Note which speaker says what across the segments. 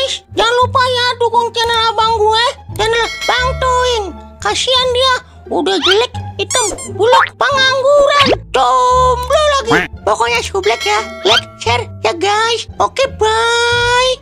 Speaker 1: guys, jangan lupa ya dukung channel abang gue, channel Bang Toing. Kasihan dia, udah jelek, hitam, buluk, pengangguran, jomblo lagi. Pokoknya sublek ya, like, share ya guys. Oke, bye.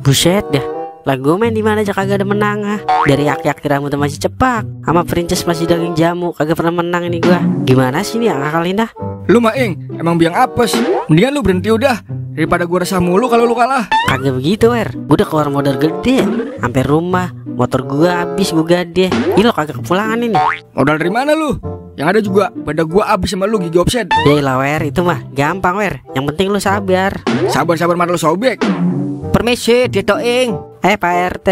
Speaker 2: Buset dah, lagu main di mana aja kagak ada menang ah. Dari aki-aki rambut masih cepak, sama princess masih daging jamu, kagak pernah menang ini gua. Gimana sih nih ngakalin dah?
Speaker 3: Lu Maing, emang biang apes. Mendingan lu berhenti udah, daripada gua resah mulu kalau lu kalah.
Speaker 2: Kagak begitu gua udah keluar modal gede, sampai rumah, motor gua habis gua gade. Ini lo kagak kepulangan ini.
Speaker 3: Modal dari mana lu? Yang ada juga pada gua habis sama lu gigi offset.
Speaker 2: Ya lah itu mah gampang yang penting lu sabar.
Speaker 3: Sabar-sabar mata lu sobek.
Speaker 4: Permisi, Detoing.
Speaker 2: Pak RT,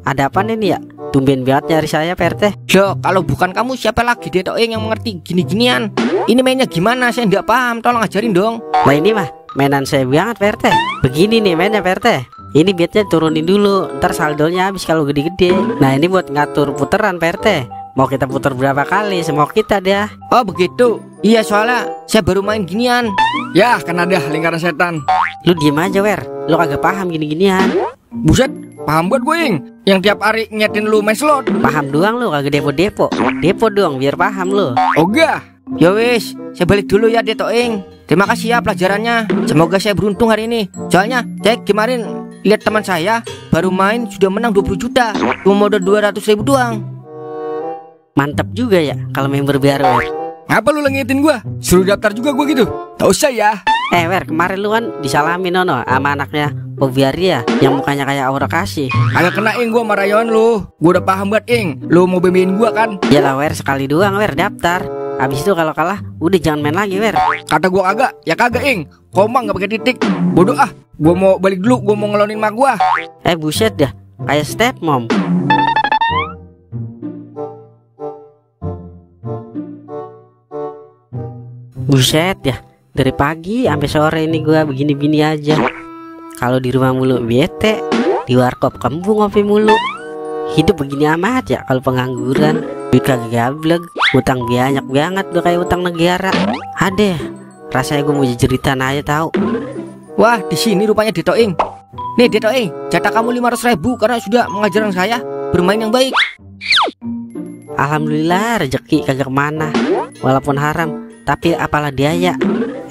Speaker 2: ada apa nih ya? Tumben banget nyari saya Pak RT.
Speaker 4: Loh, kalau bukan kamu siapa lagi Detoing yang mengerti gini-ginian? Ini mainnya gimana? Saya nggak paham, tolong ajarin dong.
Speaker 2: Wah ini mah mainan saya banget Pak RT. Begini nih mainnya Pak RT. Ini biatnya turunin dulu, ntar saldonya habis kalau gede-gede. Nah ini buat ngatur puteran Pak RT. Mau kita putar berapa kali, semau kita deh.
Speaker 4: Oh begitu. Iya soalnya saya baru main ginian.
Speaker 3: Ya kan ada lingkaran setan.
Speaker 2: Lu diem aja lu kagak paham gini-ginian.
Speaker 3: Buset, paham buat gue yang tiap hari nyetin lu main slot.
Speaker 2: Paham doang lu, kagak depo-depo. Depo dong biar paham lu.
Speaker 3: Ogah.
Speaker 4: Ya wis, saya balik dulu ya Detoing. Terima kasih ya pelajarannya. Semoga saya beruntung hari ini. Soalnya cek kemarin lihat teman saya baru main sudah menang 20 juta. Cuma modal 200.000 doang.
Speaker 2: Mantap juga ya kalau member baru.
Speaker 3: Ngapa lu lengitin gua? Suruh daftar juga gua gitu. Tak usah ya.
Speaker 2: Kemarin lu kan disalamin sama anaknya Pobiaria yang mukanya kayak Aura Kasih.
Speaker 3: Agak kena gua marayon lu. Gua udah paham banget lu mau bebein gua kan.
Speaker 2: Ya lah sekali doang daftar. Habis itu kalau kalah udah jangan main lagi
Speaker 3: Kata gua kagak, ya kagak Komang gak pakai titik. Bodoh ah. Gua mau balik dulu, gua mau ngelonin mak gua.
Speaker 2: Buset dah, kayak step mom. Buset ya, dari pagi sampai sore ini gua begini-begini aja. Kalau di rumah mulu bete, di warkop kembung ngopi mulu. Hidup begini amat ya kalau pengangguran. Duit kagak gablek, utang banyak banget udah kayak utang negara. Adeh, rasanya gua mau jeritan aja tahu.
Speaker 4: Wah, di sini rupanya Detoing. Nih Detoing, jatah kamu 500.000 karena sudah mengajarkan saya bermain yang baik.
Speaker 2: Alhamdulillah rezeki kagak kemana, walaupun haram. Tapi apalah dia.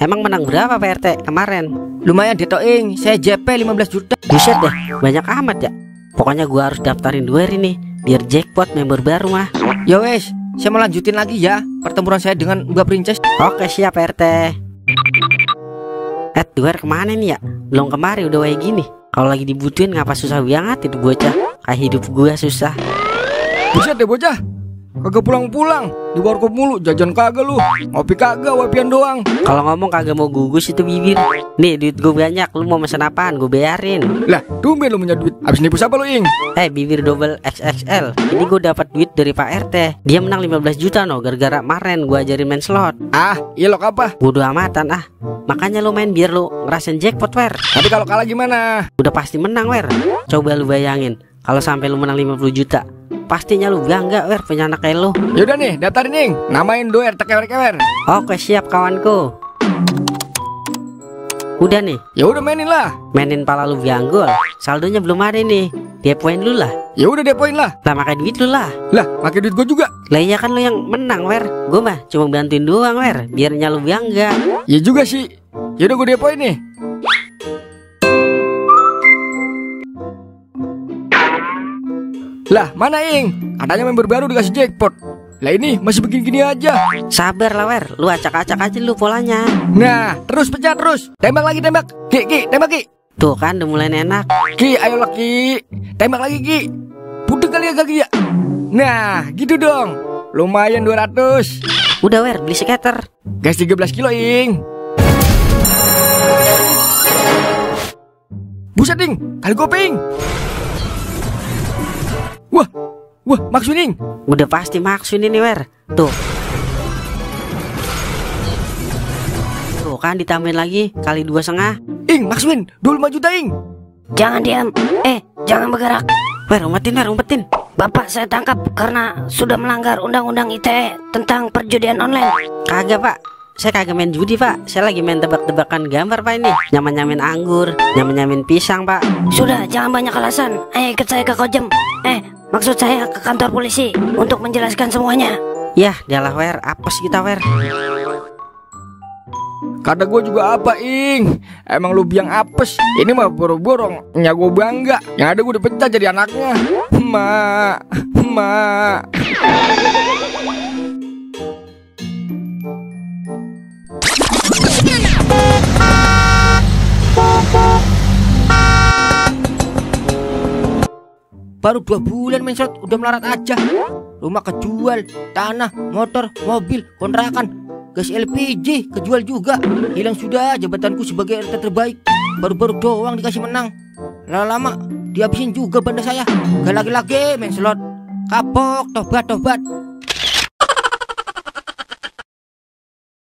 Speaker 2: Emang menang berapa Pak RT kemarin?
Speaker 4: Lumayan Detoing, saya JP 15 juta.
Speaker 2: Buset deh, banyak amat ya. Pokoknya gua harus daftarin 2 hari nih biar jackpot member baru mah.
Speaker 4: Ya wes, saya mau lanjutin lagi ya pertempuran saya dengan Mbak Princess.
Speaker 2: Oke siap Pak RT. Duar kemana nih ya? Belum kemari udah kayak gini. Kalau lagi dibutuhin ngapa susah banget itu bocah. Kayak hidup gua susah.
Speaker 3: Buset deh bocah, kagak pulang-pulang, di warkop mulu, jajan kagak lu, ngopi kagak, wapian doang.
Speaker 2: Kalau ngomong kagak mau gugus itu bibir. Nih duit gue banyak, lu mau mesen apaan? Gue bayarin.
Speaker 3: Lah, tumben lu punya duit. Abis nipu siapa lu
Speaker 2: bibir double XXL. Ini gue dapat duit dari Pak RT. Dia menang 15 juta gara-gara kemarin gue ajarin main slot.
Speaker 3: Ah, iya lo apa?
Speaker 2: Bodo amatan ah. Makanya lu main biar lu ngerasain jackpot
Speaker 3: Tapi kalau kalah gimana?
Speaker 2: Udah pasti menang Coba lu bayangin, kalau sampai lu menang 50 juta. Pastinya lu bangga punya anak kayak lu.
Speaker 3: Yaudah nih, daftarin namain doer tekewer-kewer.
Speaker 2: Oke siap kawanku. Udah nih.
Speaker 3: Ya udah mainin lah.
Speaker 2: Mainin pala lu bianggol. Saldonya belum ada nih. Depoin lu lah.
Speaker 3: Ya udah depoin lah.
Speaker 2: Lah pakai duit lu lah.
Speaker 3: Lah pakai duit gua juga.
Speaker 2: Lah iya kan lu yang menang Gua mah cuma bantuin doang biar lu bangga.
Speaker 3: Ya juga sih. Ya udah gua depoin nih. Lah mana katanya member baru dikasih jackpot. Lah ini masih begini-gini aja.
Speaker 2: Sabar lah lu acak-acak aja lu polanya.
Speaker 3: Nah terus pecah terus. Tembak lagi tembak. Ki tembak Ki.
Speaker 2: Tuh kan udah mulai enak.
Speaker 3: Ki ayolah Ki. Tembak lagi Ki. Budek kali ya kaki ya. Nah gitu dong. Lumayan 200.
Speaker 2: Udah beli skater.
Speaker 3: Gas 13 kilo Buset kali goping. Wah, maksudin.
Speaker 2: Udah pasti maksudin nih Tuh kan ditambahin lagi kali 2,5.
Speaker 3: Maksudin 25 juta
Speaker 5: Jangan diam. Jangan bergerak.
Speaker 2: Umpetin.
Speaker 5: Bapak saya tangkap karena sudah melanggar undang-undang ITE tentang perjudian online.
Speaker 2: Kagak Pak, saya kagak main judi pak. Saya lagi main tebak-tebakan gambar pak ini. Nyaman-nyamin anggur, nyaman-nyamin pisang pak.
Speaker 5: Sudah, jangan banyak alasan. Ayo ikut saya ke Kojem. Maksud saya ke kantor polisi untuk menjelaskan semuanya.
Speaker 2: Yah, dialah wer, apes kita wer.
Speaker 3: Kata gue juga apa, Ing? Emang lu biang apes. Ini mah boro-borong. Nya gue bangga. Yang ada gue udah pecah jadi anaknya. Mak.
Speaker 4: Baru 2 bulan main slot udah melarat aja. Rumah kejual, tanah, motor, mobil, kontrakan, gas LPG kejual juga. Hilang sudah jabatanku sebagai RT terbaik. Baru-baru doang dikasih menang. Lama-lama dihabisin juga banda saya. Gak lagi-lagi main slot. Kapok, tobat.